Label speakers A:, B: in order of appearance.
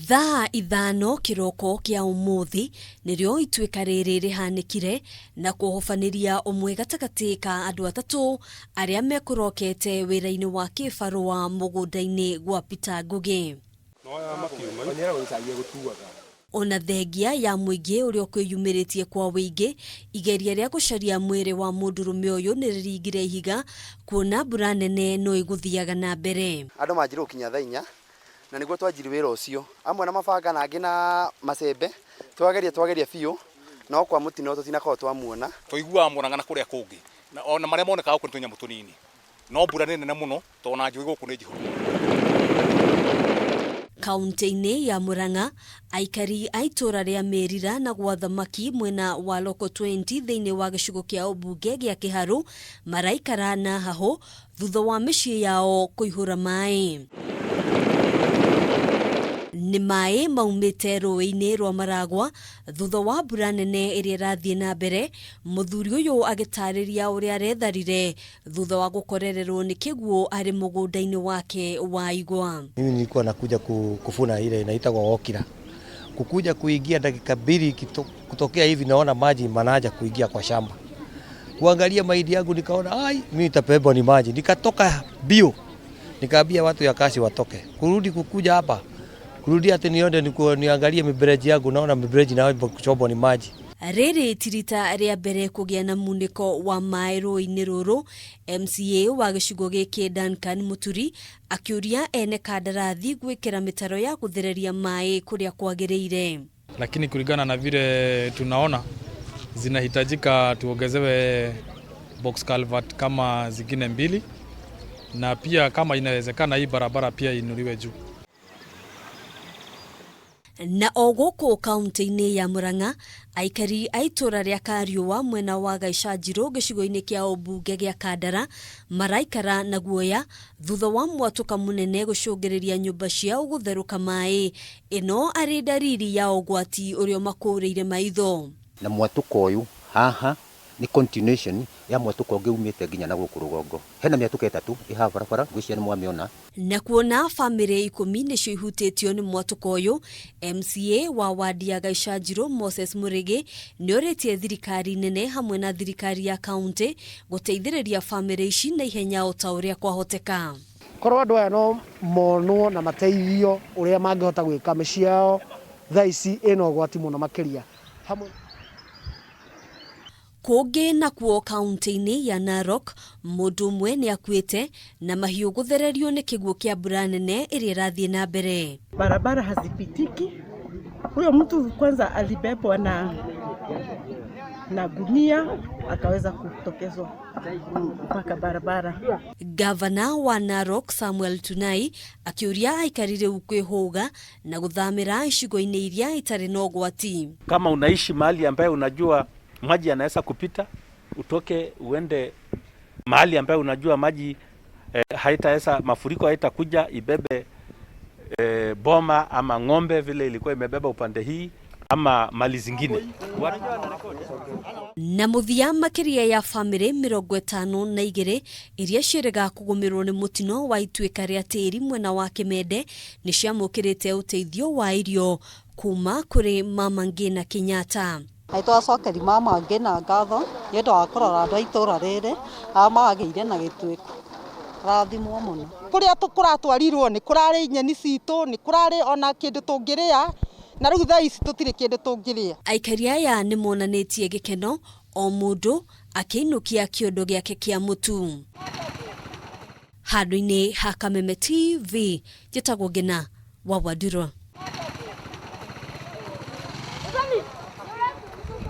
A: Thaa 5 kĩroko kĩa ũmũthĩ nĩrĩo ituĩka rĩrĩ rĩhanĩkire na kũhobanĩria ũmwe gatagatĩ ka andũ atatũ arĩa mekũrokete wĩra-inĩ wa kĩbarũa mũgũnda-inĩ gwa Peter Ngũgĩ. Ona thengia ya mũingĩ ũrĩa ũkwĩyumĩrĩtie kwa wĩingĩ, igeria rĩa gũcaria mwĩrĩ wa mũndũrũme ũyũ nĩrĩringire ihiga kuona mbura nene no ĩgũthiaga na mbere.
B: Andũ manjire gũkinya thaa 4 na nĩguo twanjiri wĩra ũcio, amwe na mabanga na angĩ na macembe, twageria twageria biũ no kwa mũtino tũtinakorwo twamuona.
C: Tũiguaga Murang'a na kũrĩa kũngĩ, ona marĩa monekaga gũkũ nĩ tũnyamũ tũnini, no mbura nĩ nene mũno tondũ ona njũĩ gũkũ nĩ njihũru.
A: Kaunti-inĩ ya Murang'a, aikari a itũũra rĩa Mĩrira na gwa Thamaki mwena wa Loko 20 thĩinĩ wa gĩcigo kĩa ũmbunge gĩa Kĩharũ maraikara na hahũ thutha wa mĩciĩ yao kũihũra maĩ. Nĩ maĩ maumĩte rũĩ-inĩ rwa Maragwa thutha wa mbura nene ĩrĩa ĩrathiĩ na mbere, mũthuri ũyũ agĩtarĩria ũrĩa aretharire thutha wa gũkorererwo nĩ kĩguũ arĩ mũgũnda-inĩ wake wa igwa.
D: Mimi nilikuwa nakuja kufuna ile inaitagwa okira. Kukuja kuingia dakika 2 kutokea hivi naona maji manaja kuingia kwa shamba. Kuangalia mahindi yangu nikaona ai, mimi nitabebwa ni maji. Nikatoka bio. Nikaambia watu ya kazi watoke. Kurudi kukuja hapa. Kurudi ati niende niangalie mibereji yangu, naona mibereji nayo kuchombwa ni maji.
A: Rĩrĩ ti rita rĩa mbere kũgĩa na munĩko wa maĩ rũĩ-inĩ rũrũ. MCA wa gĩcigo gĩkĩ Duncan Mũturi akĩũria ene kandarathi gwĩkĩra mĩtaro ya gũthereria maĩ kũrĩa kwagĩrĩire.
E: Lakini kulingana na vile tunaona zinahitajika tuongezewe box culvert kama zingine 2, na pia kama inawezekana hii barabara pia inuliwe juu.
A: Na o gũkũ kaunti-inĩ ya Murang'a, aikari a itũũra rĩa Kariũa mwena wa Gaicanjirũ gĩcigo-inĩ kĩa ũmbunge gĩa Kandara maraikara na guoya thutha wa mwatũka mũnene gũcũngĩrĩria nyũmba ciao gũtherũka maĩ. Ĩno arĩ ndariri ya ũgwati ũrĩa ũmakũrĩire maitho.
F: Na mwatũka ũyũ haha nĩ continuation ya mwatũka ũngĩ umĩte nginya na gũkũ rũgongo. Hena mĩatũka 3 ĩ haha barabara, ngwĩciria nĩ mwamĩona.
A: Na kuona bamĩrĩ 10 nĩcio ihutĩtio nĩ mwatũka ũyũ, MCA wa wadi ya Gaicanjirũ Moses Mũrĩgĩ nĩorĩtie thirikari nene hamwe na thirikari ya kaunti gũteithĩrĩria bamĩrĩ ici na ihenya o ta ũrĩa kwahoteka.
G: Korwo andũ aya no monwo na mateithio ũrĩa mangĩhota gwĩka mĩciĩ yao thaa ici ĩna ũgwati mũno makĩria. Hamwe
A: Kũngĩ nakuo kaunti-inĩ ya Narok, mũndũ ũmwe nĩ akuĩte na mahiũ gũthererio nĩ kĩguũ kĩa mbura nene ĩrĩa ĩrathiĩ na mbere.
H: Barabara hazipitiki. Huyo mtu kwanza alibebwa na gunia akaweza kutokezwa mpaka barabara.
A: Gavana wa Narok Samuel Tunai akiũria aikari rĩu kwĩhũga na gũthamĩra icigo-inĩ iria itarĩ na ũgwati.
I: Kama unaishi mahali ambaye unajua maji yanaweza kupita, utoke uende mahali ambaye unajua maji haitaweza, mafuriko haitakuja ibebe boma ama ng'ombe vile ilikuwa imebeba upande hii ama mali zingine.
A: Na mũthia makĩria ya bamĩrĩ 52 iria ciĩrĩga kũgũmĩrwo nĩ mũtino wa ituĩka rĩa tĩri mwena wa Kĩmende nĩ ciamũkĩrĩte ũteithio wa irio kuma kũrĩ Mama Ngina Kenyatta.
J: Na twacokeri Mama Ngina ngatho nĩ ũndũ wa kũrora andũ a itũũra rĩrĩ arĩa magĩire na gĩtuĩko. Rathimwo mũno.
K: Kũrĩa kũratwarirwo nĩ kũrarĩ nyeni citũ, nĩ kũrarĩ ona kĩndũ tũngĩrĩa, na rĩu thaa ici tũtirĩ kĩndũ tũngĩrĩa.
A: Aikari aya nĩ monanĩtie gĩkeno o mũndũ akĩinũkia kĩondo gĩake kĩa mũtu. Handũ-inĩ ha Kameme TV, njĩtagwo Ngina wa Wandurwa.